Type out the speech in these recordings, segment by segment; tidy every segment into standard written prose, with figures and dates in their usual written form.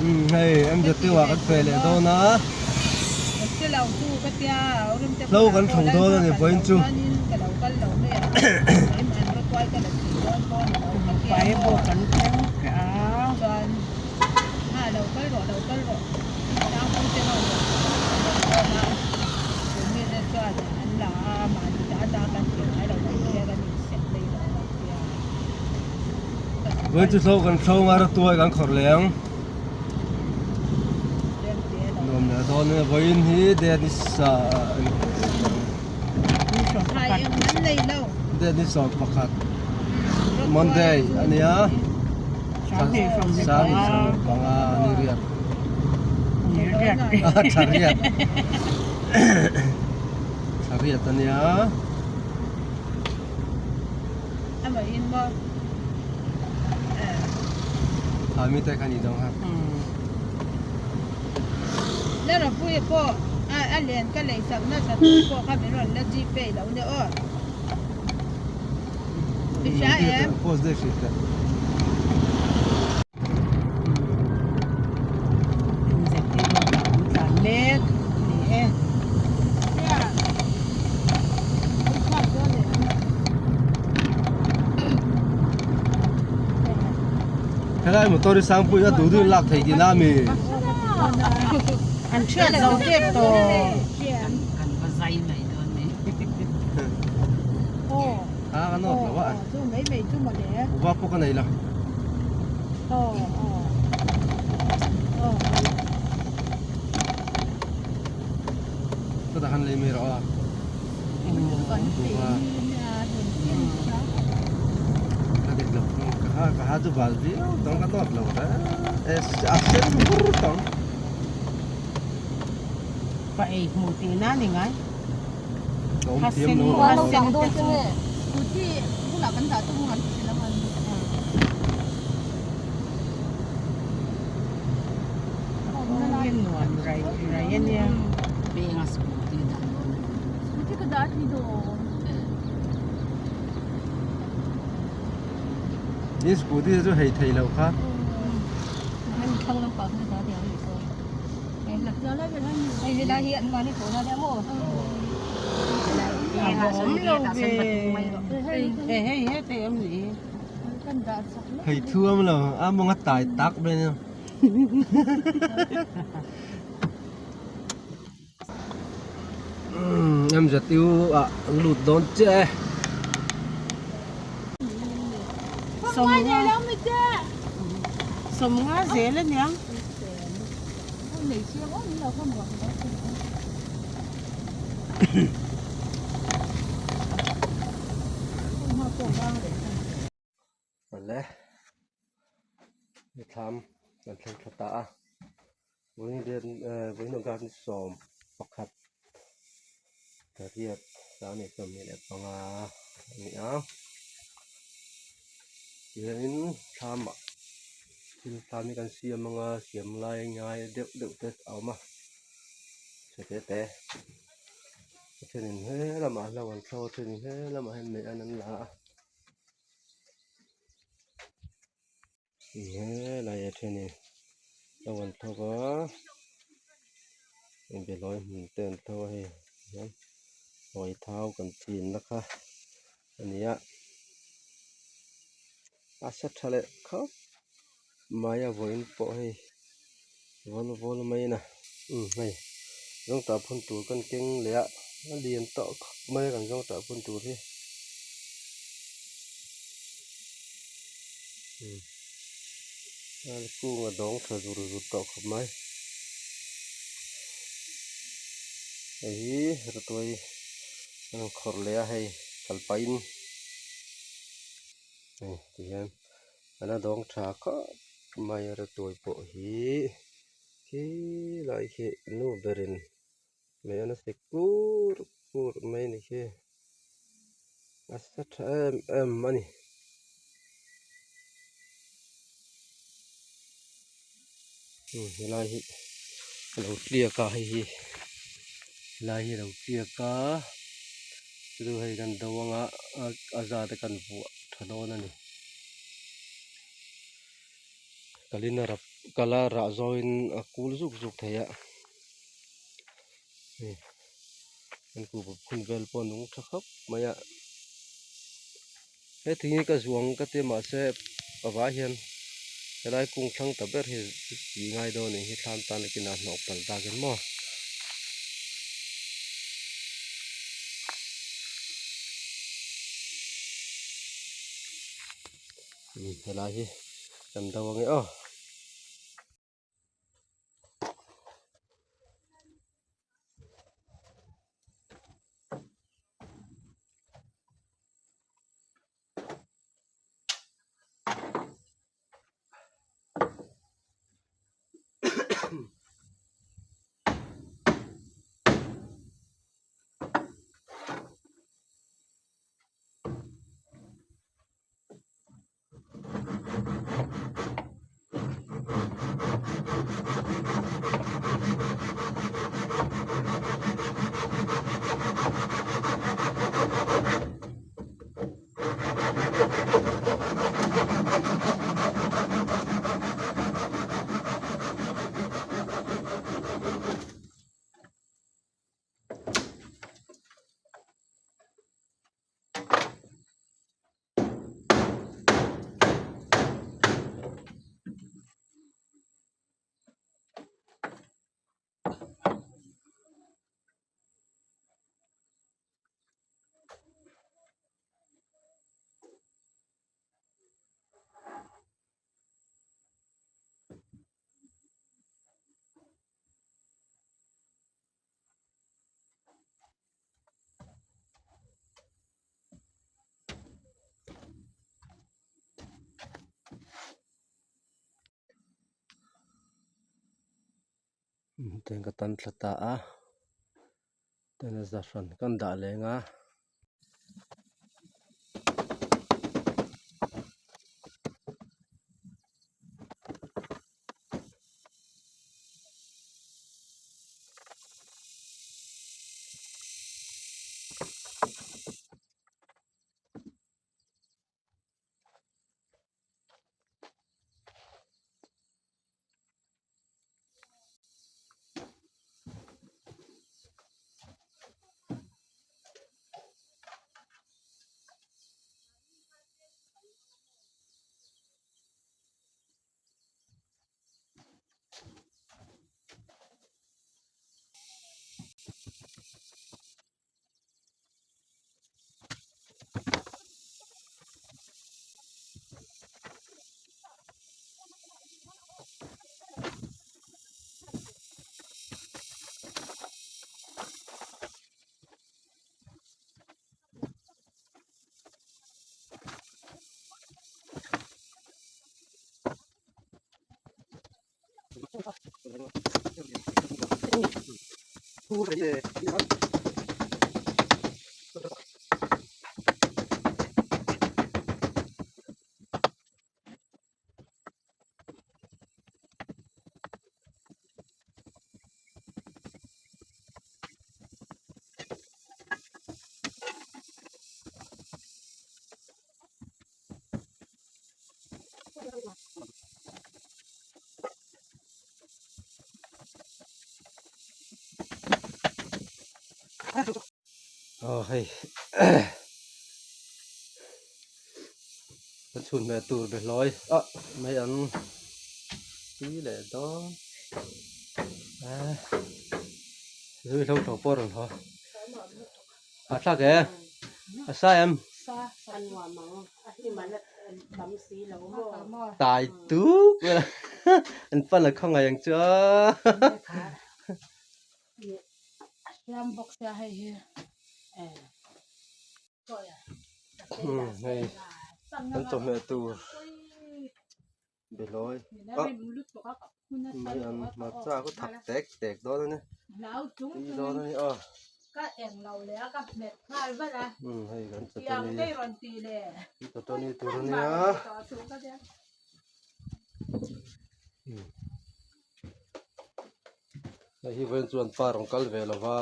Hei MZU ah kan feh leh dawn a. Hlo kan thlo dawn a ni vawiin chu. Vawiin chu hlo kan thlo a rawtuai kan khawrh leh ang. Nuam leh dawn e vawiin hi date ni sa date ni 11 Monday a nia sang panga ni riat tha riat tha riat a nia. Thami te kha ni dawng ha. Larapuia pawh a len ka lei sak nasa tur pawh kha min rawn la gpay lo nia aw. I hria em? Post deuh hrilh teh. Helai motor hi Sangpui a duh duh in lak thei tihna a mi? An hriat zo tep tawh. A ka nawt lo a. Uva pawh ka nei lo. Chutah khan lei mai rawh a. Uva. Ka dik lo ka ha ka ha chu bal viau tawng ka nawt lo reng e a sen vur tawng. Pa ei hmu tihna ni ngai. Awm thiam lo Ni scooty chu hei thei lo kha. Hei thuam lo a mawng a tai tak mai nia. MZU ah an lut dawn chiah e. Sawmnga zel aniang. Awle ni thlam kan thleng thla ta a vawiin date vawiin august ni 11 pariat 2025 a ni a tihianin thlamah thil thlam hi kan siam anga siam lai ngai deuh deuh te a awm a chhe te te a thenin he lamah hlo an thlo a thenin he lamah hian mei an an la a helai a thenin hlo an thlo a behlawi hmun te an thlo a hei hian hawithau kan chinna kha a ni a a sa tha leh khawp mai a vawiin pawh hei vawl vawl mai a ni umm hei zawngtah phun tur kan keng leh a a lian tawh khawp mai a kan zawngtah phun tur hi umm a kung a dawng tha zur zur tawh khawp mai hei hi rawtuai an khawrh leh a hei kal pahin hei tihian a la dawng tha khawp mai a rawtuai pawh hi khi lai khi nu berin mei a nasa kur kur mai a ni khi a sa tha em em a ni. Helai hi a lo tliak a hei hi helai hi a lo tliak a chu hei kan do anga a zat te kan vuah tha dawn a ni kalin a rap. kal a rah zawngin a kul zuk zuk thei a hei an kuhva phun vel pawh a nung tha khawp mai a he thing hi ka zuang ka ti a mahse a vai hian helai kung thlang ta ber hi tih ngai dawn anih hi thlam tan a kinah hnawh palh dakin maw. Helai hi kan do ange aw. Tiang ka tan thla ta a tian a za hran kan dah leng a. Aw hei kan chhun hmel tur be hlawi ah mai ang tui leh dawn eh zui hlo tho pawh a rawn haw a thlak e a sa em tai tuk an pan a khawngaih ang chu a. Hei kan chawhmeh tur behlawi ah mai ang hmarcha khu thak tek tek dawn a ni tui dawn a ni aw hei kan chutani chutani tur a nia. Hei hi vawiin chuan pa rawn kal ve lo va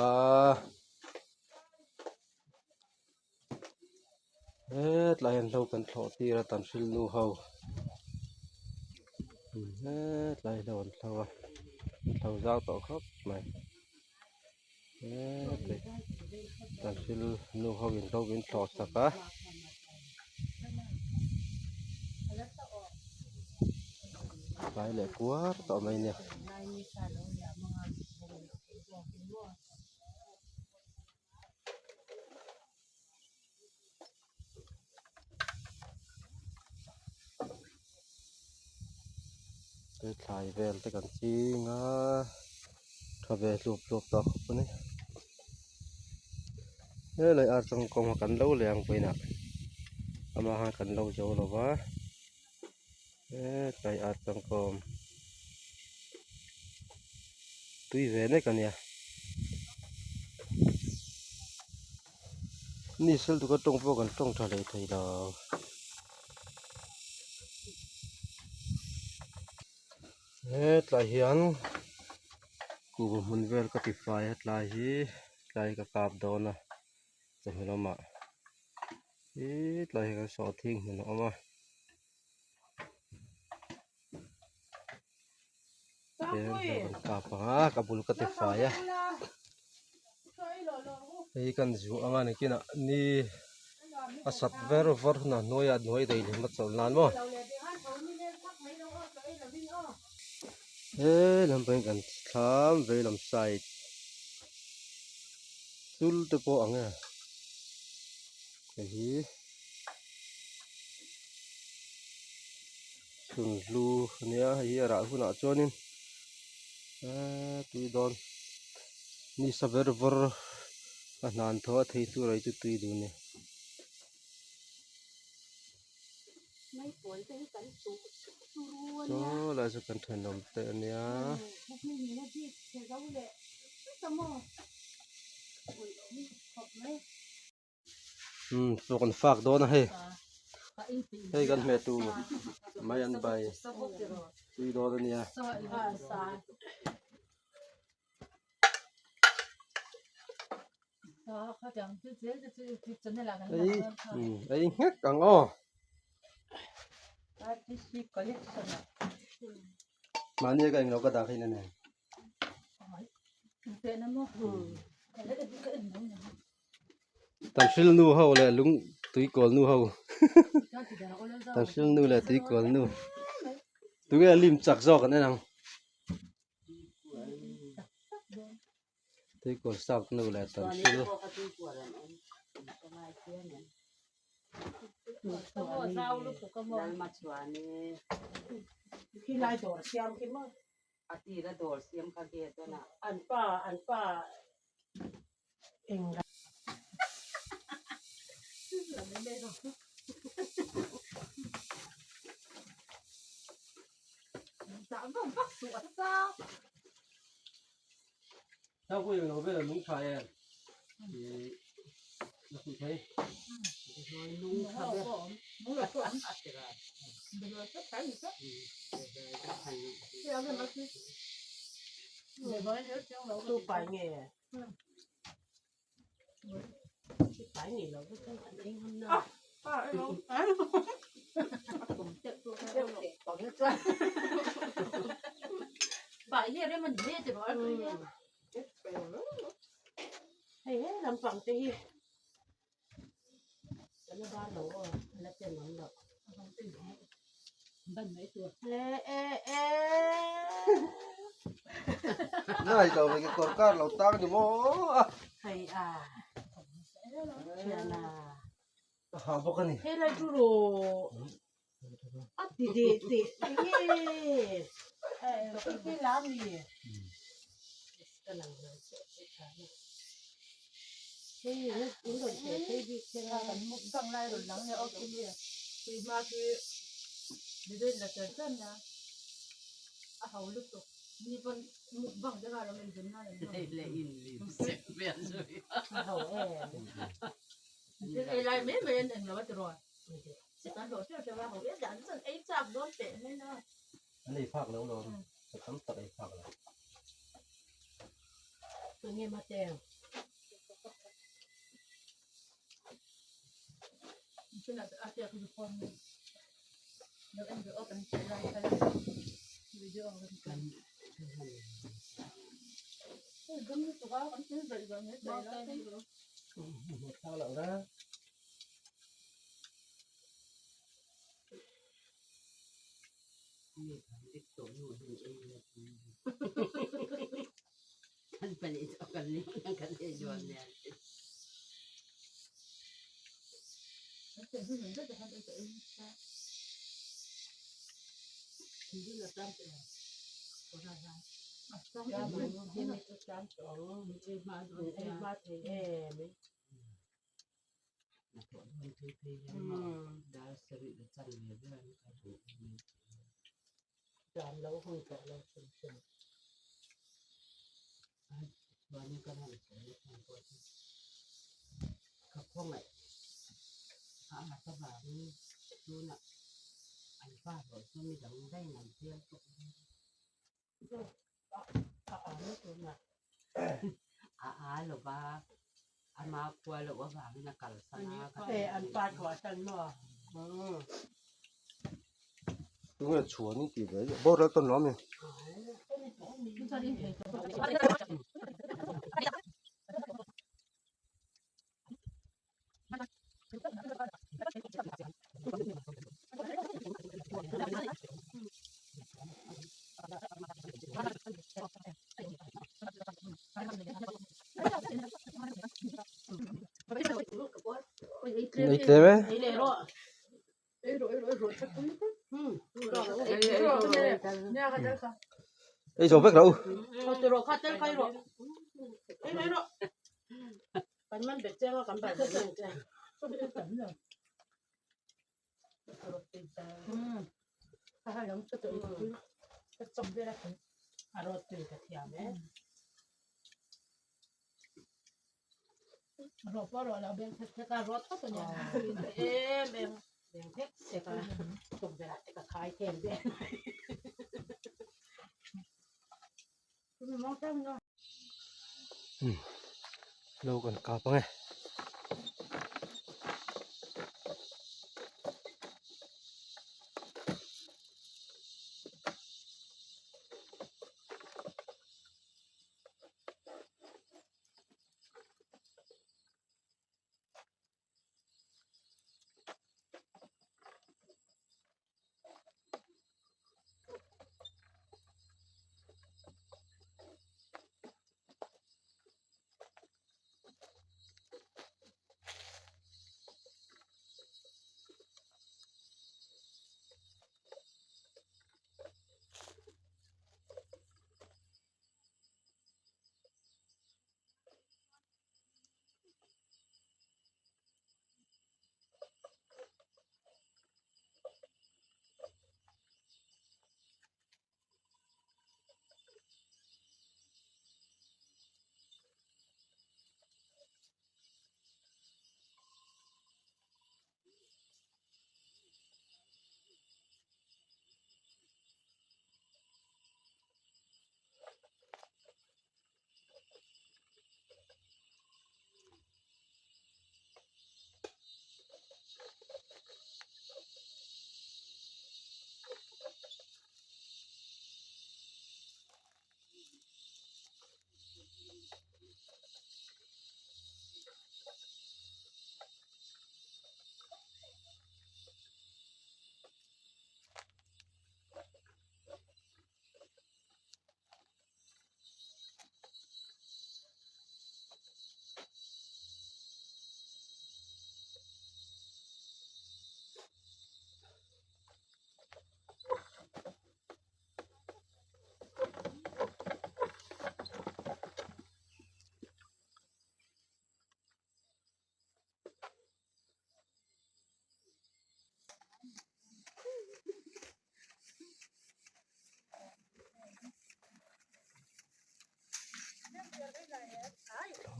hetlai hian hlo kan thlawh tir a tan hrilh nu ho. Hetlai hi an thlo a an thlo zau tawh khawp mai hetlai tanhril nu ho in ro in thlawh sak a. Tlai leh kuar tawh mai nia. Thlai vel te kan ching a tha ve hlup hlup tawh khawp a ni helai ar changkawng a kan lo leh ang vawiinah amah khan kan lo zo lo va hetlai ar changkawm tui ve nek a nia. Ni sel duka tawng pawh kan tawng tha hlei thei lo. Hetlai hian kuhva hmun vel ka ti fai a tlai hi tlai ka kap dawn a chawhnu lamah hetlai hi kan sawhthing hmun a awm a. Kan kap ang a ka bul ka ti fai a hei kan zuah ang a nikinah ni a sat ver var hunah hnuaiah hnuai daih leh hma chawlh nan maw he lampangin kan thlam veilam side chul te pawh ang e hei hi. Sunhlu ania hei hi a rah hunah chuanin eee tui dawn ni sa ber vawr a hnan tho a thei tur ah hi chu tui dun a ni. Saw lai chu kan thenawm te ania. Umm chaw kan fak dawn a hei hei kan hmeh tur mai an bai tui dawn a nia. Ei umm ei nghek ang aw. Mahni ka englo ka dah kha in a nen. Tanhril nu ho leh lung tuikawl nu ho tanhril nu leh tuikawl nu tunge lim chak zawk an en ang tuikawl south nu leh tanhril. A tira dawr siam kha gate dawn a. An pa an pa eng la. Thau pawh englo vel a nung tha em ih a hmuh thei. Tu pai nge pai ni lo hei he lampang te hi la ban lo aw la chen awm loh e e e Nai lo ve ke kawr kar lo tang ni maw a. Hei a thiana. Ka ha bawk a ni. Hei lai chu ro a ti de te nge e la mi ka lang lo che tha ni hei in rawn che phei bik che a kan mukbang lai rawn lang leh awk in e tui hma khi birin la cher cher nia a ho lutuk mi pawn mukbang te kha lo en zun na a ho em Ei lai mai mai an englo a ti rawn. Kan hlawh hreuh hreuh a, ho em dan chuan ei chak dawn teh mai na. An ei phak lo lawm, ka tam tak ei phak lo. Tunge mateng. Chuna a tiak zu phone. Lo en ve aw kan che lai kha. Tunge chhuan in tih ve boral tawn lo ami. Ei tlem e. Ei zo vek lo. Lo kan kap ang e.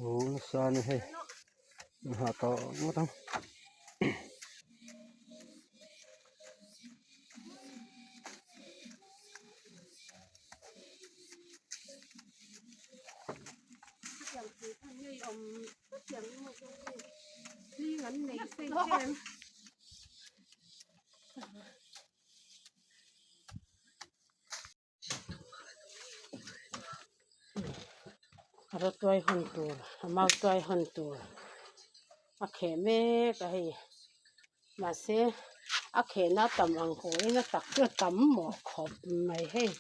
Tho nasa a ni hei an hah tawh ngawt ang. Rawtuai hawn tur a mautuai hawn tur a kheh mek a hei mahse a khehna a tam ang pawhin a tak chu a tam mawh khawp mai hei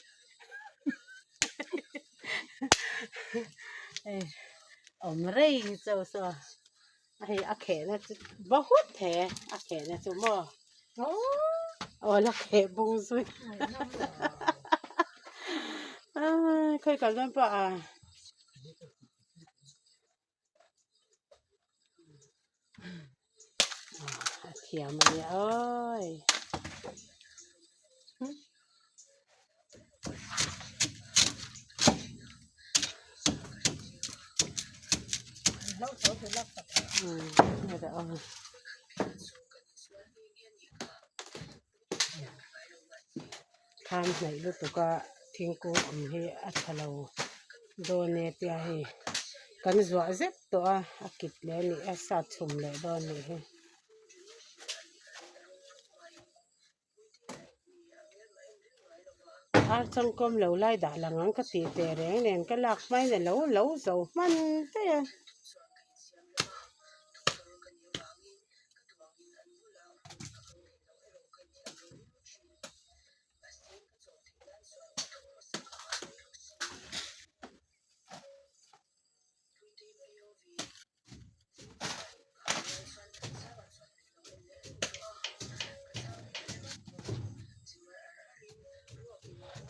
hei awm rei chauh saw a hei a khehna chu bahut he a khehna chu maw aw la kheh bung zui khawi kal dawn pawh a. A thiam a nia awi. Thlam hnaih lutuk a thingkung awm hi a tha lo dawn e tia hei kan zuah zet tawh a a kit leh a nih a sat chhum leh dawn a nih hi. Ar changkawm lo lai dah lang ang ka tih teh reng nen ka lak hmain a lo lo zo hman daih a.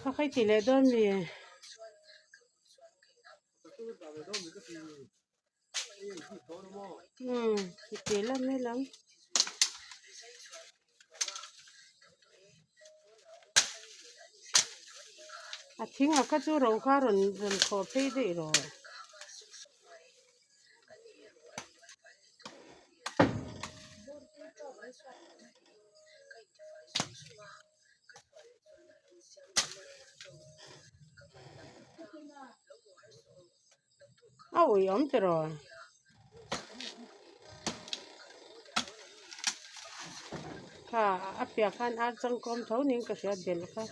Kha khai ti leh dawn mi. Umm ti lam mai lam. A thing a kha chu ro kha rawn rawn khawh phei daih rawh. A ui awm tiraw? Kha a piah khan ar changkawm tho niin ka hria bel kha.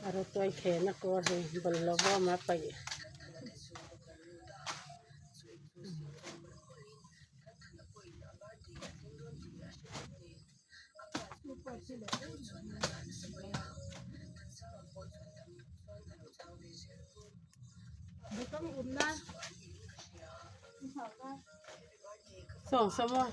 A rawtuai khena kawr hei bawlhhlawh bawm a paih. Sawng sawm a.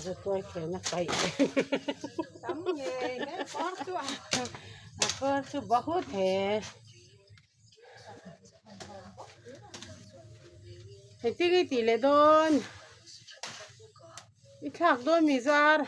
Rawtuai khena kaih a kawr chu bahut he. Engtin nge i tih leh dawn? I thlak dawn mi zar?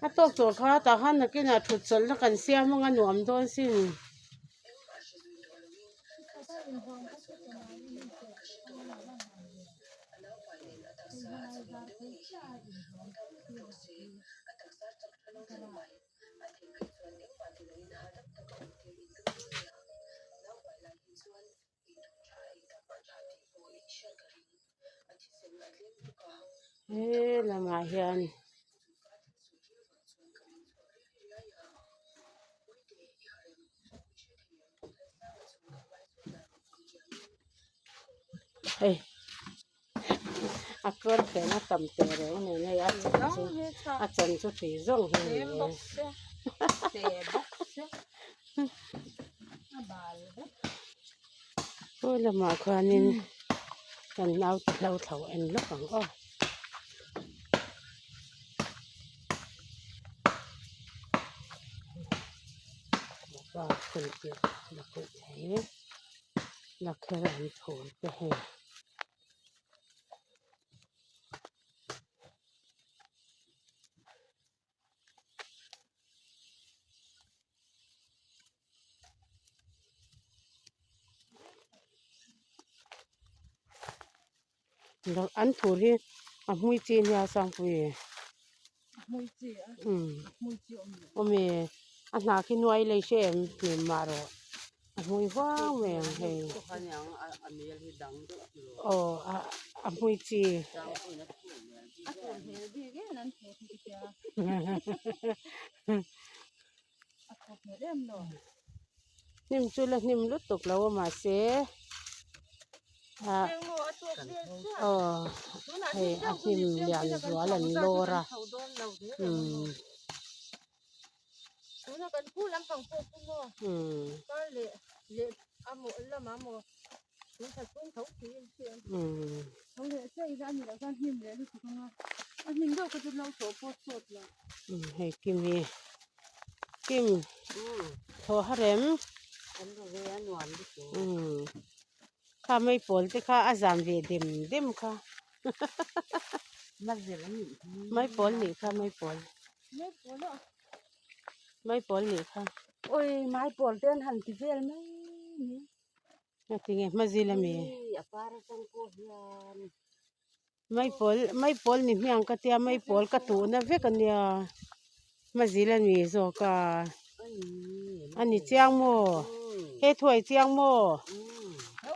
A tawk tur kha tah khan nakinah thut chawlhna kan siam anga nuam dawn sin. He lamah hian hei a kawr fen a tam teh reng nen hei a chan chu a chan chu tui zawng hi a ni e. Khawi lamah khuanin kan naute hlo thlo en lawk ang aw. Pa phun tih la pawh thei lakher an phur te hei. An thur hi a hmui chi nia Sangpui awm e a hnah khi nuai lei hre em hnem mah rawh a hmui huau mai ang hei aw a hmui chi. Hnim chu la hnim lutuk lo a mahse ah aw hei a hnim lian zual an lawr a umm umm umm hei kim hi kim thaw harem umm kha mai pawl te kha a zam ve dem dem kha mai pawl nih kha mai pawl mai pawl nih kha mai pawl te an han ti vel mai ni. Ngatinge hmazil ami? Maipawl maipawl ni hmiang ka tia maipawl ka tuhna vek ania hmazil ani zawk a ani chiang maw he thuai chiang maw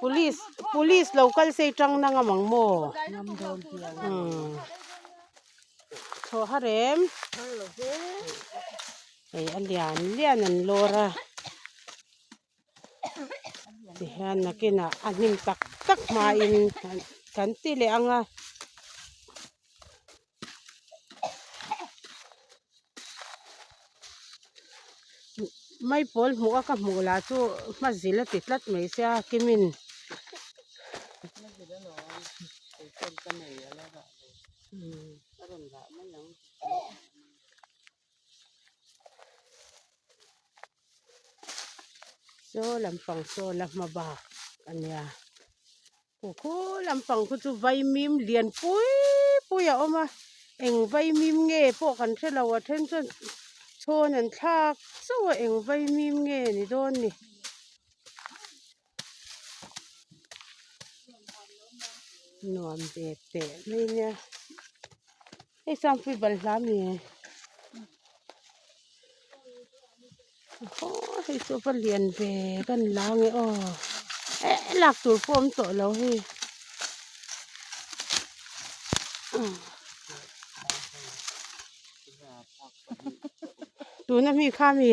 police police lo kal sei tang na ngam ang maw umm thaw harem hei a lian lian an lawr a. Tihian nakinah a hnim tak tak hmain kan ti leh ang a. Maipawl hmuh a ka hmuh lah chu hma zil a ti tlat mai sia Kimin. Saw lampang saw la hma bak a nia khu khu lampang khu chu vaimim lian pui pui a awm a eng vaimim nge pawh kan hre lo a then chuan chhawn an thlak chauh a eng vaimim nge ni dawn ni. Nuam ve teh mai nia hei Sangpui balhla a ni aw hei chu va lian ve kan la ange aw eh lak tur pawh awm tawh lo hei. Tuna mi kha mi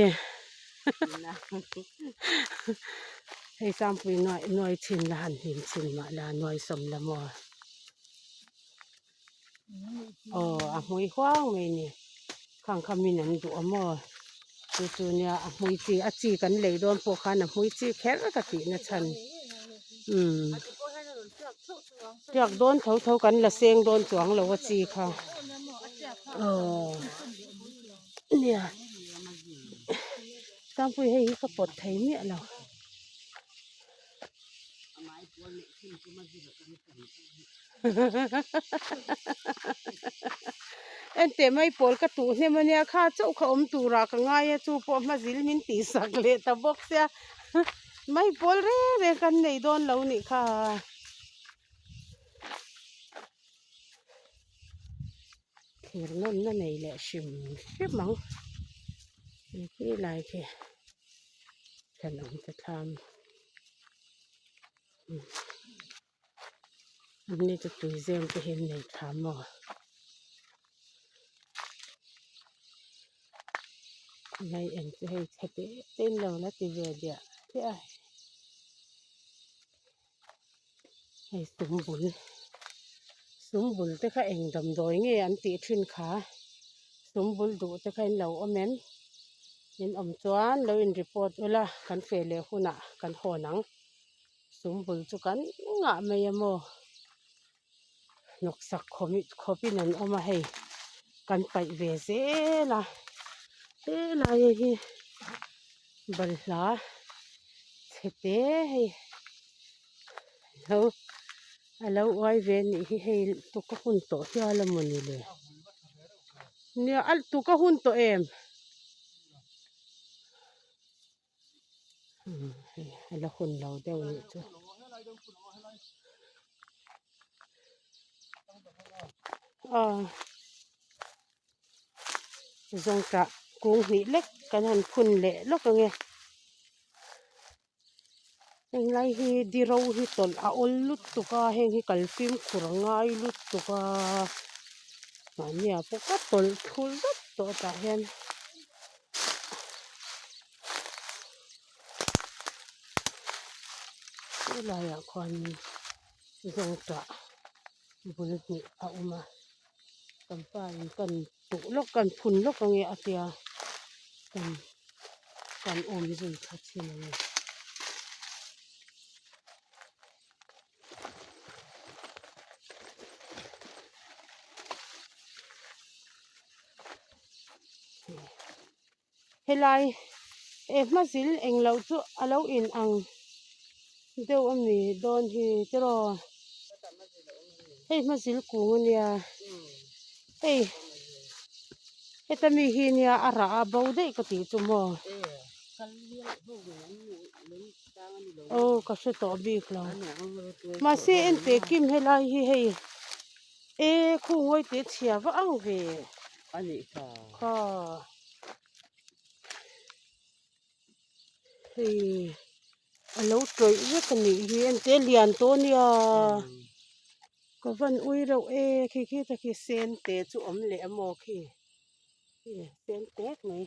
hei Sangpui nuai nuai chhin la han hlim chhin mah la nuai sawm la maw aw a hmui huang mai a ni khang kha min an duh a maw chu chu nia a hmui chi a chi kan lei dawn pawh khan a hmui chi kher ka tih na chhan umm tiak dawn tho tho kan la seng dawn chuang lo a chi kha aw. Nia Sangpui hei hi ka pawt thei miah lo. Enteh mai pawl ka tuh hnem ania kha chauh kha awm turah ka ngai a chu pawh hma zil min tih sak leh ta bawk sia mai pawl reng reng kan nei dawn lo nih kha. Thlir nawnna nei leh hrim hrim ang hei khi lai khi thenawm te thlam an ni chu tui zem te hi an nei tha maw mai en chu hei chhe te te in lo la ti ve diah diah a hei sumbul sumbul te kha eng damdawi nge an tih thin kha sumbul duh te kha in lo awm em in awm chuan lo in report ula kan feh leh hunah kan hawn ang sumbul chu kan ngah mai a maw hnawksak khawpin an awm a hei kan paih ve zel a helai hi balhla chhe te hei alo alo uai ve a nih hi hei tuk a hun tawh hial a mawni le nia a tuk a hun tawh em. Hei a la hun lo deuh anih chu aw zawngtah kung hnih lek kan han phun leh lawk ang e henglai hi diro hi tawlh a awl lutuk a heng hi kal fimkhur a ngai lutuk a mahni ah pawh ka tawlh thul vek tawh tah hian. Helaiah khuanin zawngtah bul hnih a awm a kan pa in kan tuh lawk kan phun lawk ange a tia kan kan awm zui tha thin a ni. Helai eh hmazil englo chu a lo in ang deuh a mi dawn hi tiraw hei hmazil kung a nia hei heta mi hi nia a rah a bo daih ka tih chu maw aw ka hre tawh bik lo mahse ente kim helai hi hei. E khungawi te chhia va ang ve. A nih kha. Kha. Hei a lo tawih vek a nih hi ente lian tawh a nia. Ka van ui reuh e khi khi ta khi sen te chu awm leh a maw khi. Sen tek mai.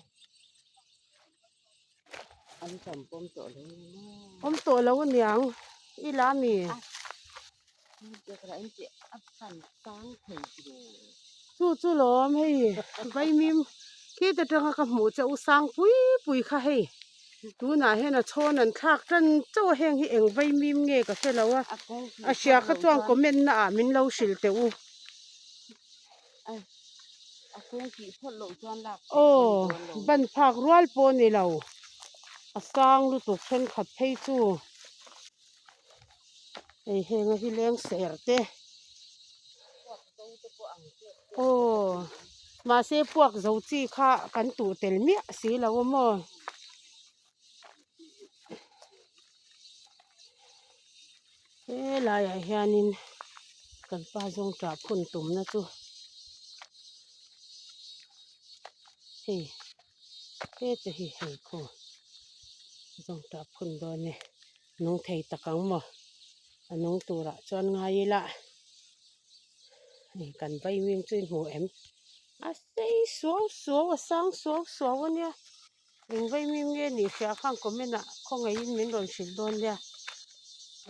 An tam pawm tawh lo ni maw. Awm tawh lo aniang i la mi. Chu chu lawm hei vaimim khi te tanga ka hmuh che u sang pui pui kha hei tunah hian a chhawn an thlak tan chauh a heng hi eng vaimim nge ka hre lo a a hria kha chuan comment na ah min lo hrilh teh u. Aw ban phak rual pawh a ni lo a sang lutuk thenkhat phei chu hei heng a hi leng ser te aw mahse puak zo chi kha kan tuh tel miah si lo a maw. Helaiah hianin kan pa zawng ṭah phun tumna chu hei heta hi hei khaw zawng ṭah phun dawn e nung thei tak ang maw a nung turah chuan ngai ila hei kan vaimim chu i hmu em a sei suau suau a sang suau suau a nia. Eng vaimim nge nih hria khan comment ah khawngaihin min rawn hrilh dawn nia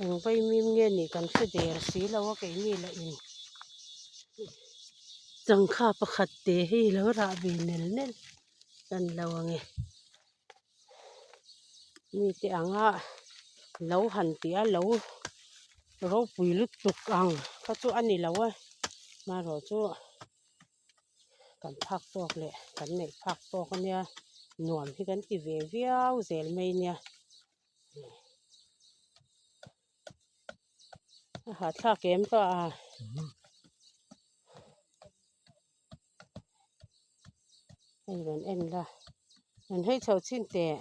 eng vaimim nge nih kan hre der si lo a keini lah in changkha pakhat te hi lo rah ve nel nel tan lo ang e mite anga lo han tih a lo ropui lutuk ang kha chu a ni lo a marawh chu. Kan phak tawk leh kan neih phak tawk a nia nuam hi kan ti ve viau zel mai nia a hahthlak em ka a hei rawn en la rawn hei chho chhin teh.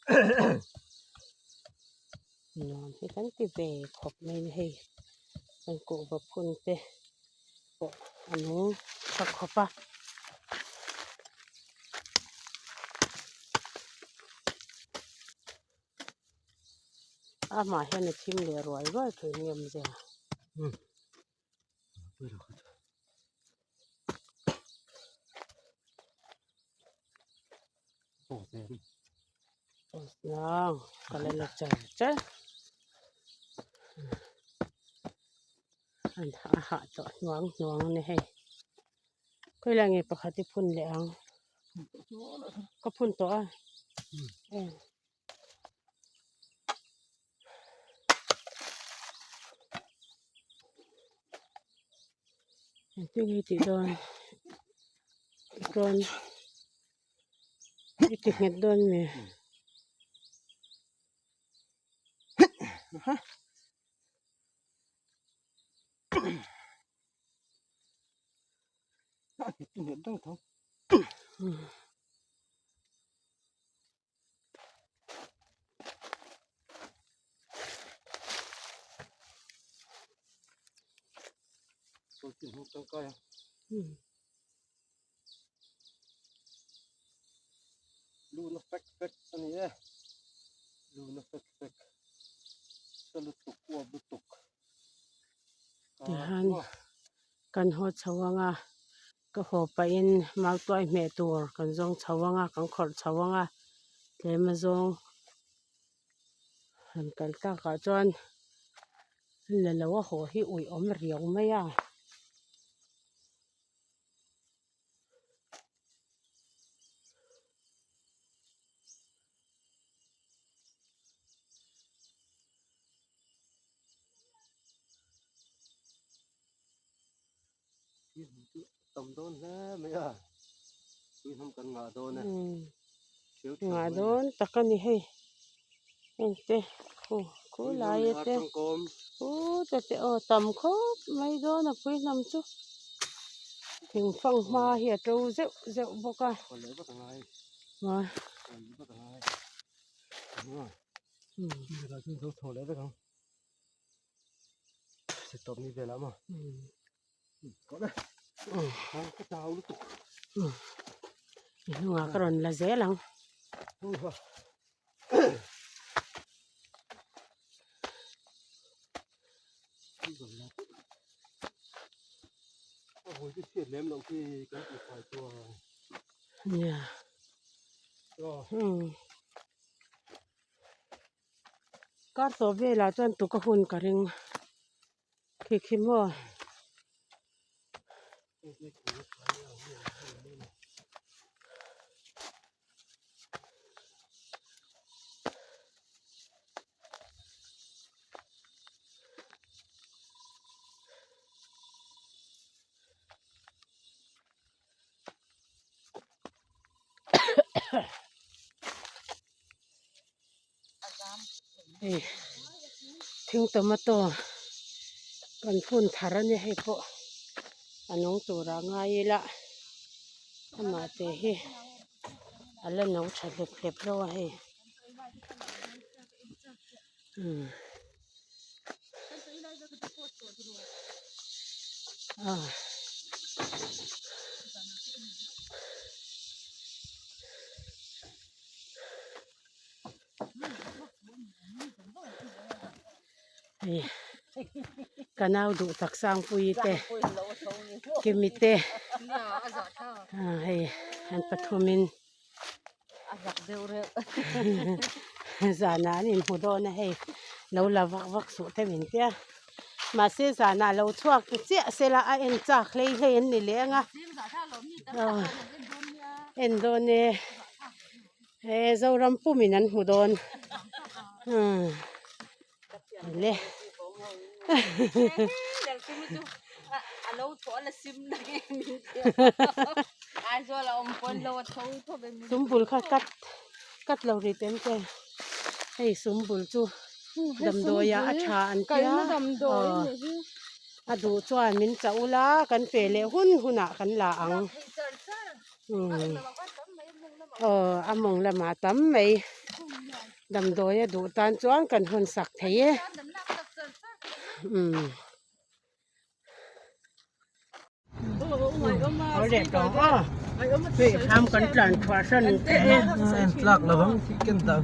Nuam hi kan ti ve khawp mai a ni hei kan kuhva phun te pawh a nung tha khawp a. Amah hian a thim leh ruai ruai thin nge awmzia. Nang ka la la char char an a hah tawh hnuang hnuang a ni hei khawilai nge pakhat hi phun leh ang ka phun tawh a Engtin nge tih dawn chuan i ti nghet dawn mi. Luna fek fek a ni e luna fek fek sa lutuk uap lutuk tihian kan haw chho ang a ka haw pahin mautuai hmeh tur kan zawng chho ang a kan khawrh chho ang a tlem a zawng han kal takah chuan la lo a haw hi ui awm riau mai a. Tam dawn hle mai a tui hnam kan ngah dawn e ngah dawn tak a ni hei heng te khu khu lai a te khu te te aw tam khawp mai dawn a pui hnam chu thing fang hma hi a to zeuh zeuh bawk a. Stop ni vel ah maw ka chau lutuk i hnungah ka rawn la zel ang a hawi chu chhiat lem loh khi kan tih fai chuan nia Kar tawh velah chuan tuk a hun ka ring khi khi maw. Hei thing tomato kan phun thar a ni hei pawh a nung tur ah ngai ila amah te hi a la no tha hlep hlep reuh a hei umm ah. Hei ka nau duh tak Sangpuii te Kimi te ah hei an pathumin zanah an inhmu dawn a hei lo la vak vak suh te min tia mahse zanah lo chhuak ta chiah se la a en chak hlei hlei an ni leh ang a aw en dawn e. He Zoram pumin an hmu dawn umm le Sumbul kha cut cut lo ri tem te hei sumbul chu damdawi ah a tha an tia aw a duh chuan min chah ula kan pe leh hun hunah kan la ang. Umm aw a mawng lamah tam mai. Damdawi a duh tan chuan kan hawn sak thei e. Umm. Hei thlam kan tlan chhuah hran teh e. Tlak lo ang ken ta.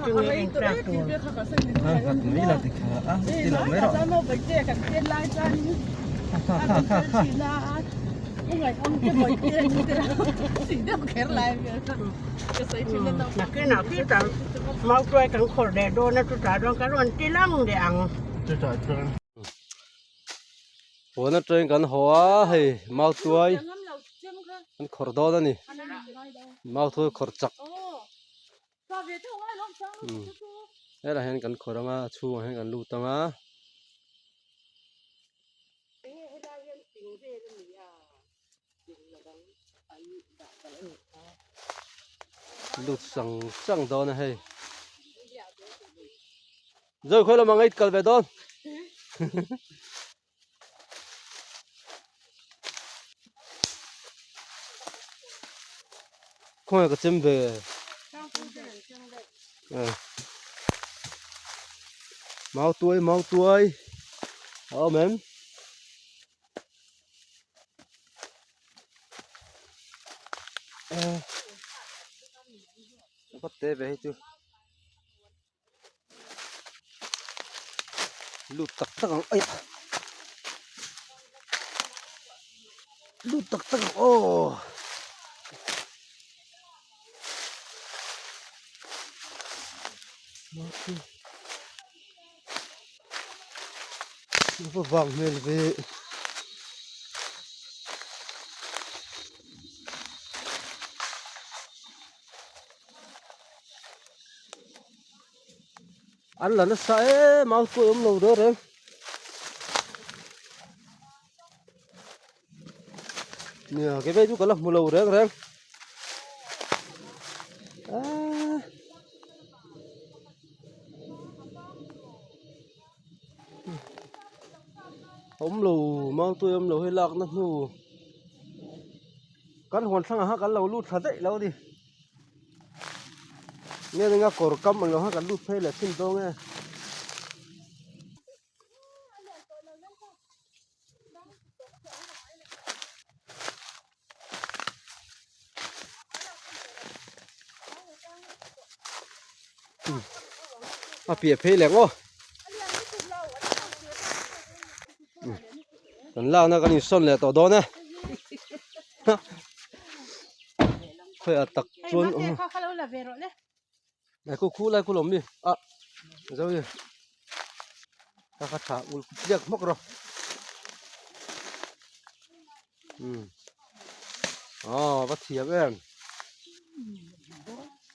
Tinge en tlak tur. Mai la ti kha a ti lo mai rawh. Kha kha kha kha. Nakinah khi ta mautuai kan khawrh leh dawn a chutah chuan ka rawn ti lang leh ang. Chutah chuan huan atangin kan haw a hei mautuai an khawrh dawn a ni mautuai khawrh chak helaiah hian kan khawrh ang a a chhungah hian kan lut ang a. Lut sang sang dawn a hei Zoi khawi lamah ngei kal ve dawn khawnge ka chem ve mau tuai mau tuai a awm em. Ka te ve hi chu lut tak tak ang ai lut tak tak ang aw Va vang hmel ve. An la nasa em a pawh awm lo reng reng. Nia ke vei chu ka la hmu lo reng reng. Aaa. Awm lo mau tui awm lo hi lakna hnu kan huan thlangah khan kan lo lut thla daih lo a ni nge ringa kawr kam ang lo khan kan lut phei leh thin dawn nge. A piah phei leh ngaw kan lakna kan insawn leh tawh dawn e khawiah tak chuan Nai khu khu lai khu lawm mi a zo hi ka kha tha ul biak hmawk rawh um aw va thiam em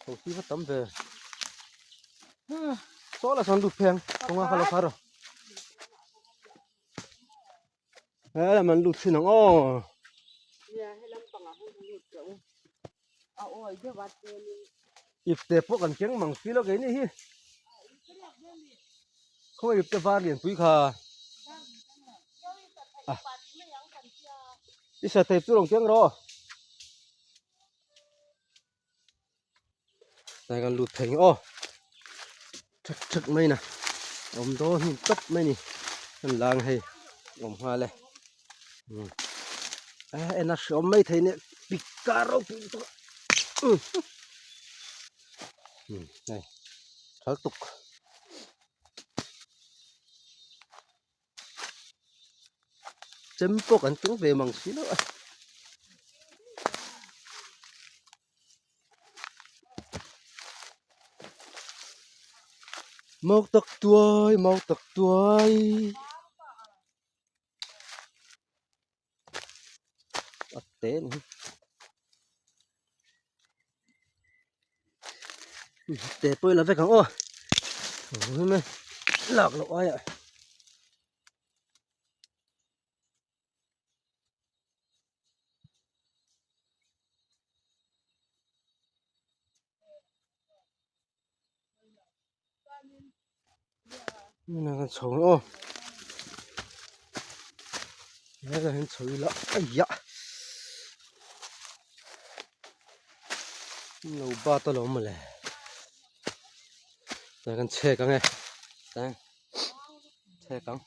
ho hi va tam ve saw la sawn lut phei ang kawnga kha lo kha rawh he lam an lut thin ang aw Ipte pawh kan keng mang si lo keini hi khawngaih ipte var lianpui kha i sa thei chu rawn keng rawh tlai kan lut thei ang aw thek thek mai na awm dawn hnim tawp mai ni kan lang hei awm nghal e. En a hreawm mai thei nia pik kar ropui lutuk a hei thal tuk chem pawh kan tung ve mang si lo a. Mau tak tuai mau tak tuai. A te ni te pawh ila vek ang aw lak loh aiah. Hmunah kan chho ang aw helaiah hian chho ila aiyah. Lo bat alawm mawle tah kan chhek ang e tah chhek ang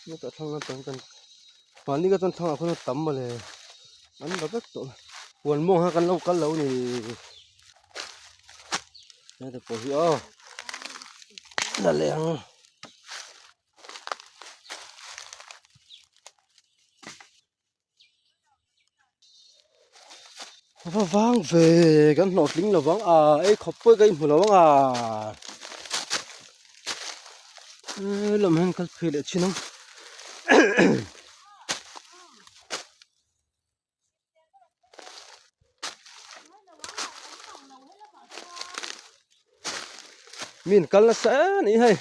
hetah thlang lampang kan mahni ka chuan thlangah khuan a tam mawle an la vek tawh huan mawng kha kan lo kal lo ni heta pawh hi aw la leh ang. Va vang ve kan hlawh tling lo vang a ei khawp pawh ka inhmu lo ang a lam hian kal phei leh thin ang min kal nasa a ni hei.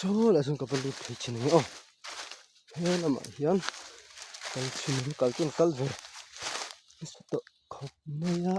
Saw lah chuan ka va lut thei thin ang e aw he lamah hian kal thin ang kal chu an kal ve nasa tawh khawp mai a.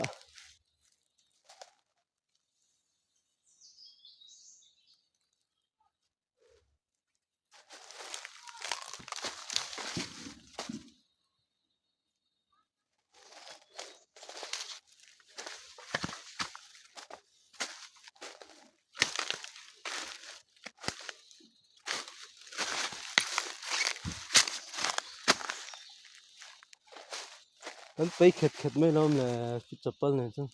Kan pei khet khet mai lo le chapal nen chuan.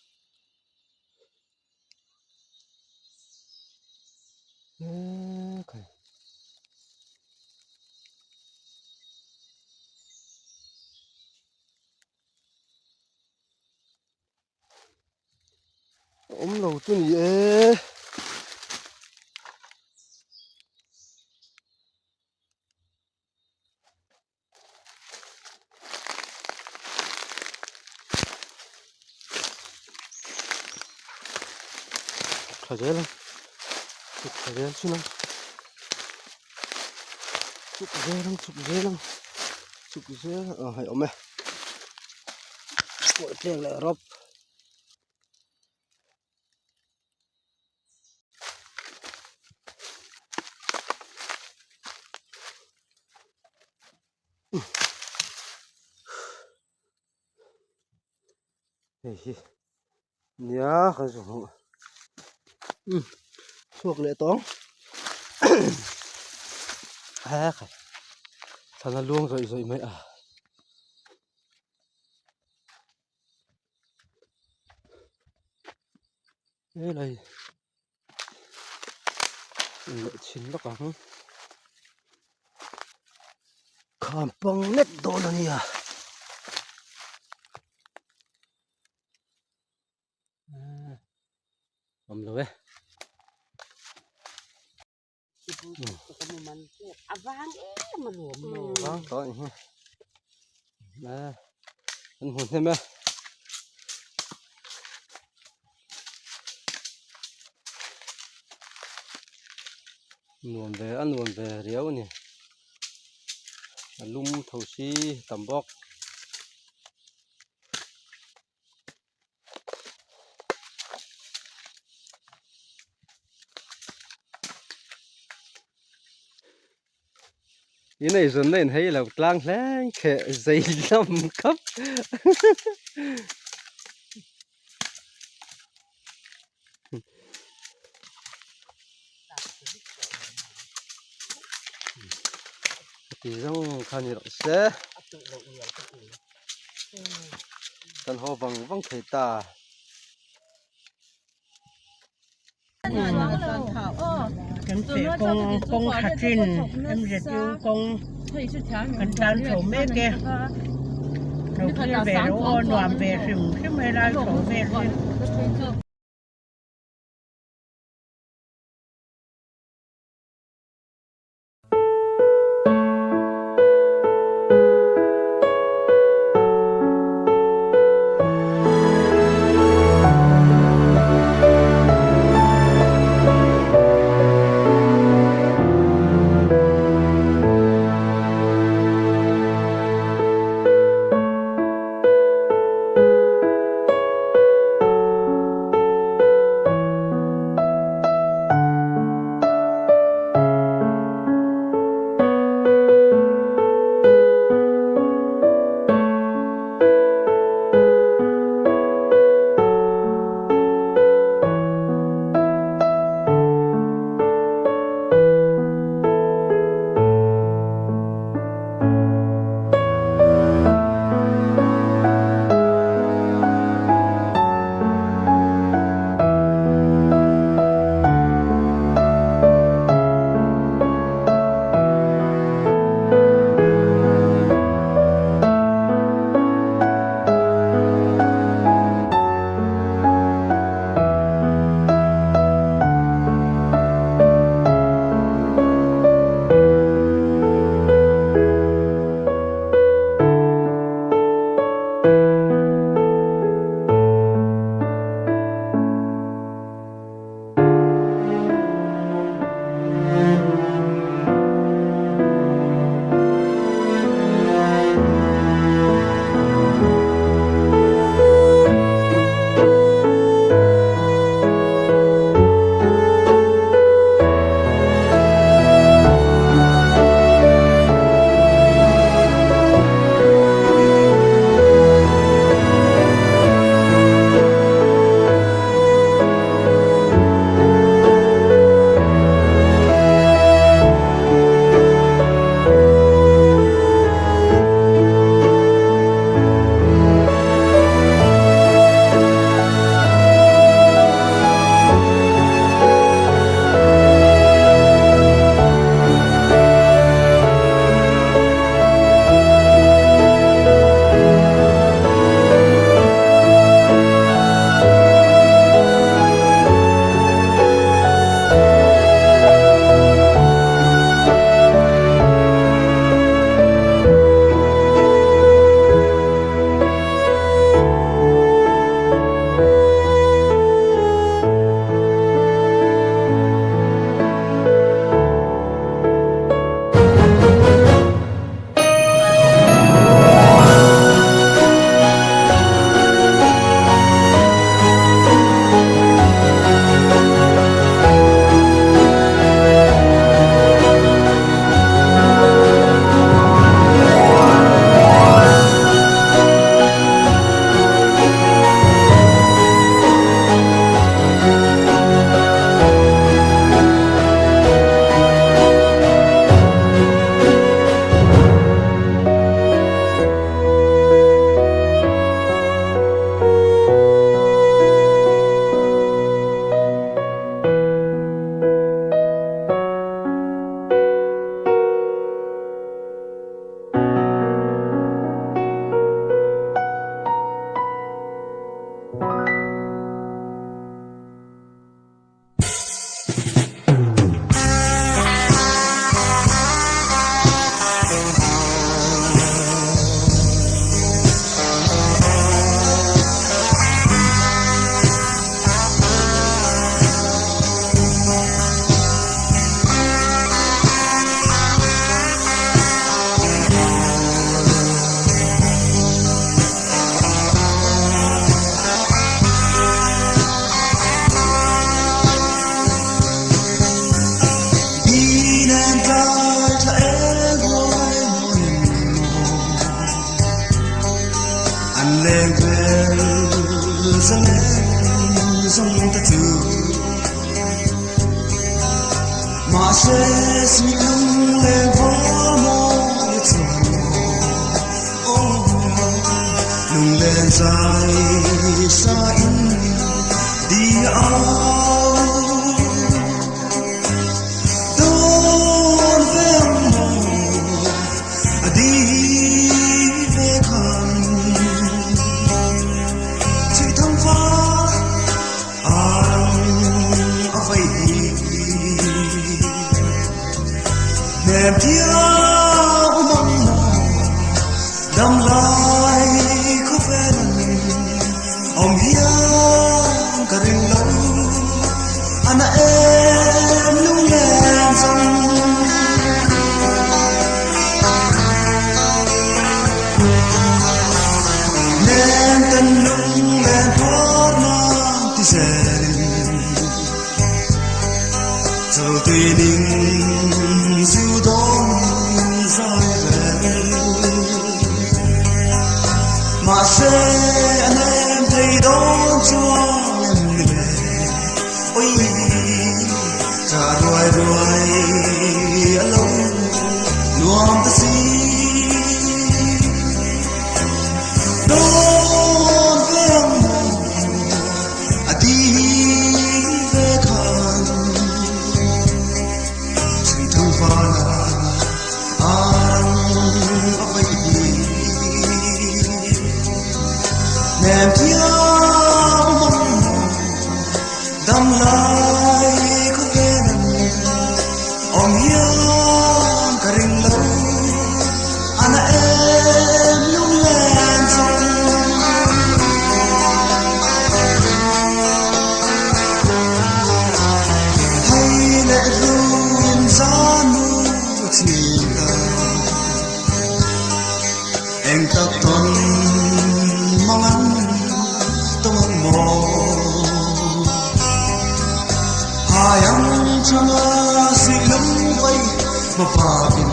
Awm lo chu ni e. Tha zel ang chhuk tha zel chhun ang chhuk zel ang chhuk zel ang chhuk zel ang hei awm e pawh tleng leh rawp. Hei hi nia kan zu hmuh chhuak leh tawng he khai thlan a luang zawih zawih mai a. Helai leh chhin lawk ang kham pang lek dawn a nia awm lo e. Vang tawh a ni hi an hmu hnem e. Nuam ve a nuam ve riau a ni a lum tho si tam bawk. In ei zawn na in hei lo tlang hleng kheh zei lam khap ti zawng kha ni rawh se kan haw vang vang thei ta. Kan feh kawng kawng tha chin MZU kawng kan tan chho mek e lo thlir ve rawh aw nuam ve hrim hrim helai chho vel hi. Leng vel zalen zawng te chu Mahse suihlung leng vawl mawi a chuan maw aw Lunglen zai sa in di a au Dawn ve ang maw a di ve khan Chhui thang fa ang a vai hi Hnem thiam mang maw dam lai khawvel awm hian ka ring lo a na em lunglen zawng. Nem ten lunglen phawt nan ti zelin Chawltui ning zu dawn zai rel Mahse a nem thei dawn chuang em ni le Oi cha ruai ruai a lo nuam ta si Dawn ve ang maw a ti ve khan Chhui thang vala a rang a vai hi Nem thiam mang maw dam lai khawvel an awm hian ka ring lo a na em lunglen zawng. Thei leh hluin zan mu thin ta eng tak tawn mang an tawng ang maw Hai ang changa suih lung vai ma vak in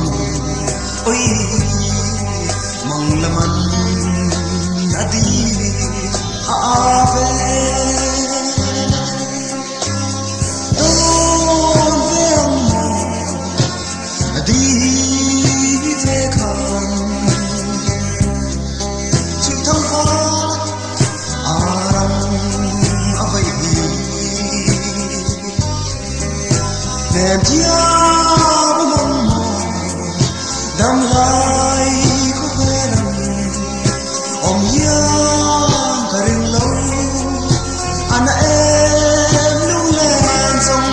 oi mang laman a di a a ve Dawn ve ang maw a di ve khan Chhim thang fa a ram a vai hi Nem thiam mang maw dam lai khawvel ang awm hian ka ring lo a na em lunglen zawng.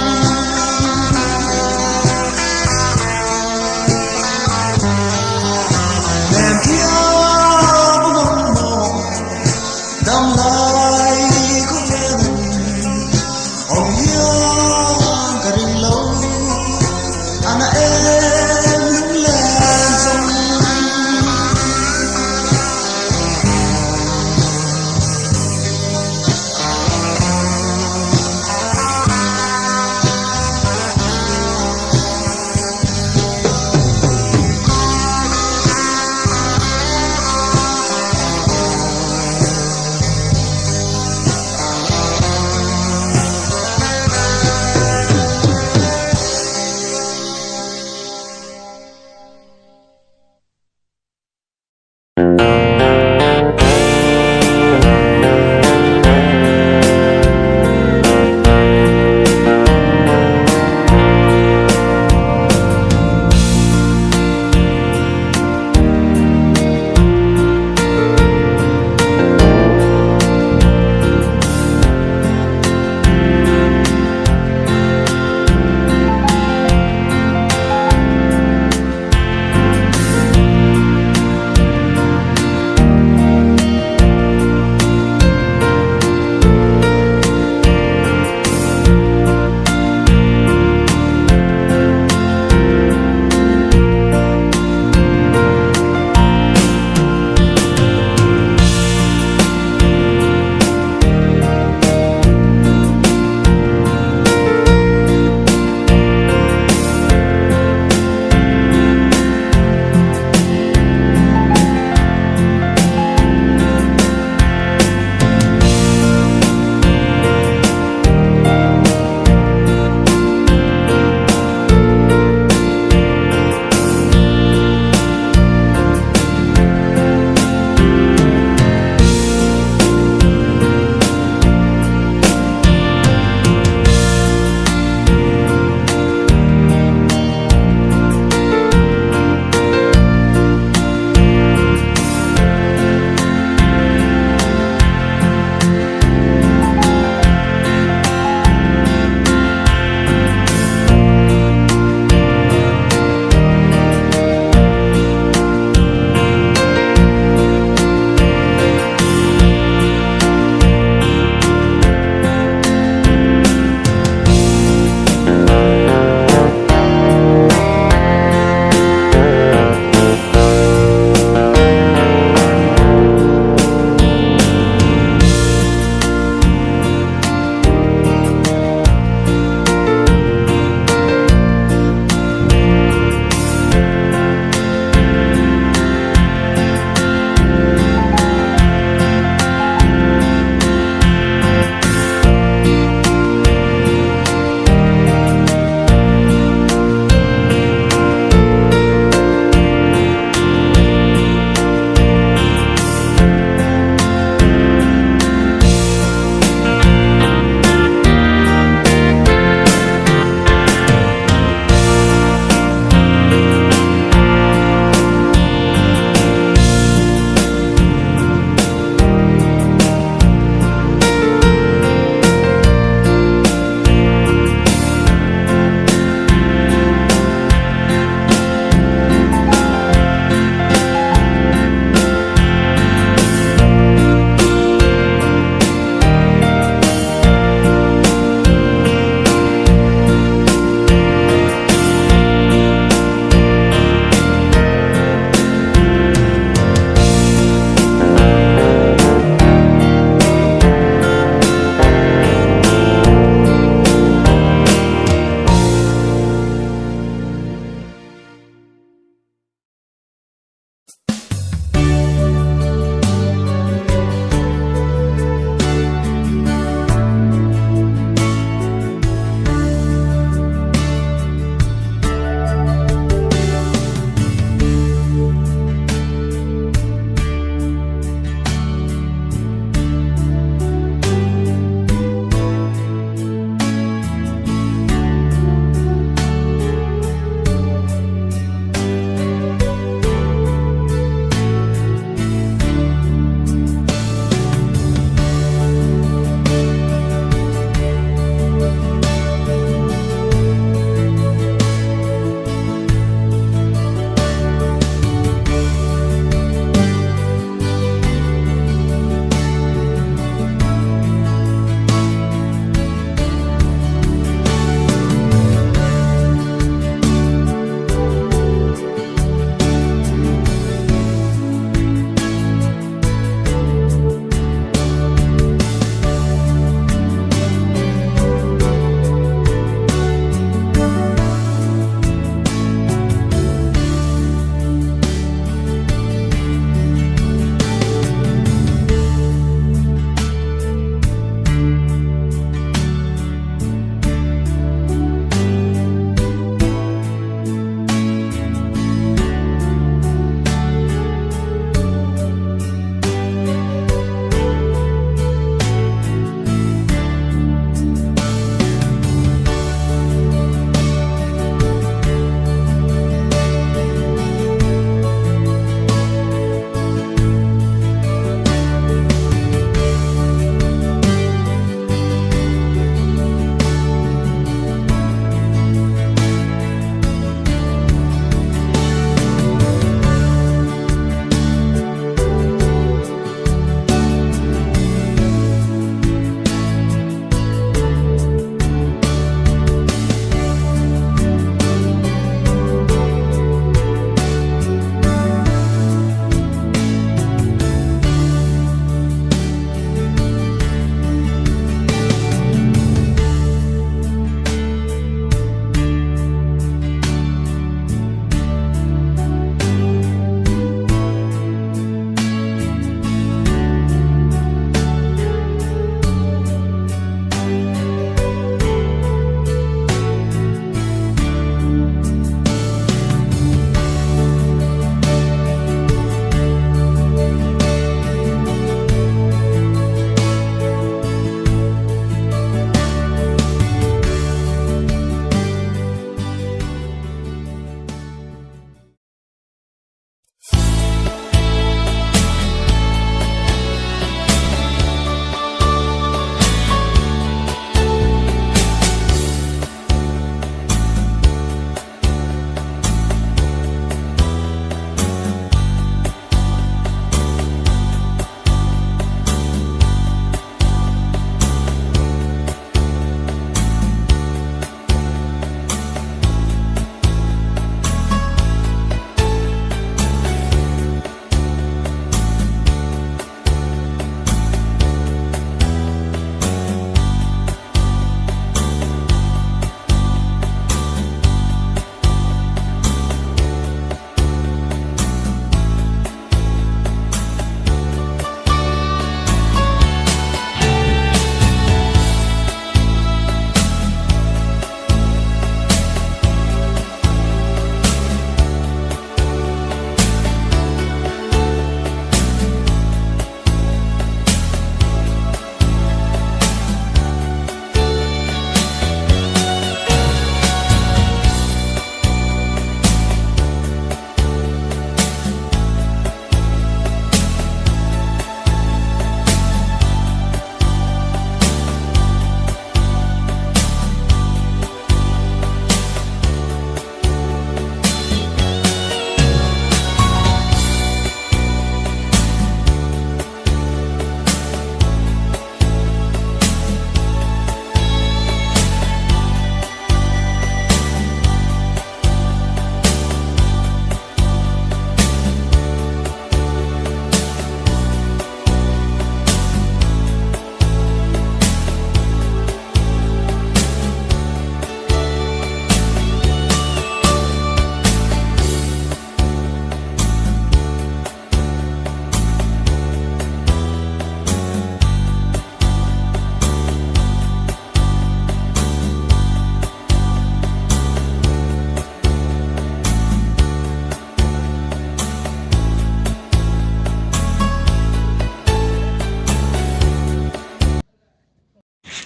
Nem thiam mang maw dam lai khawvel ang awm hian ka ring lo a na em lunglen zawng.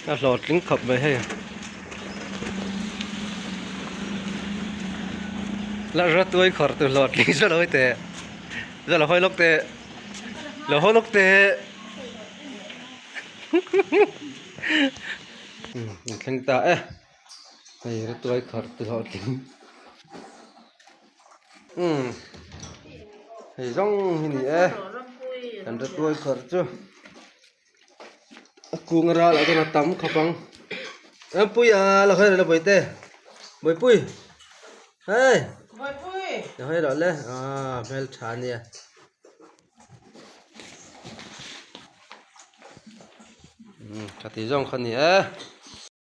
A hlawhtling khawp mai hei. La ratuai khawrh tu hlawhtling zawh lo teh. Zawh lo hawi lawk teh. Lo haw lawk teh. Umm an thleng ta e. Hei ratuai khawrh tu hlawhtling. Umm hei zawng hi ni e. Kan ratuai khawrh chu. A kung a ral ah chuan a tam khawp ang Ampui a la hawi rawh le bawihte bawihpui hei la hawi rawh le aaa hmeltha a nia. Umm tha tih zawng kha a ni e.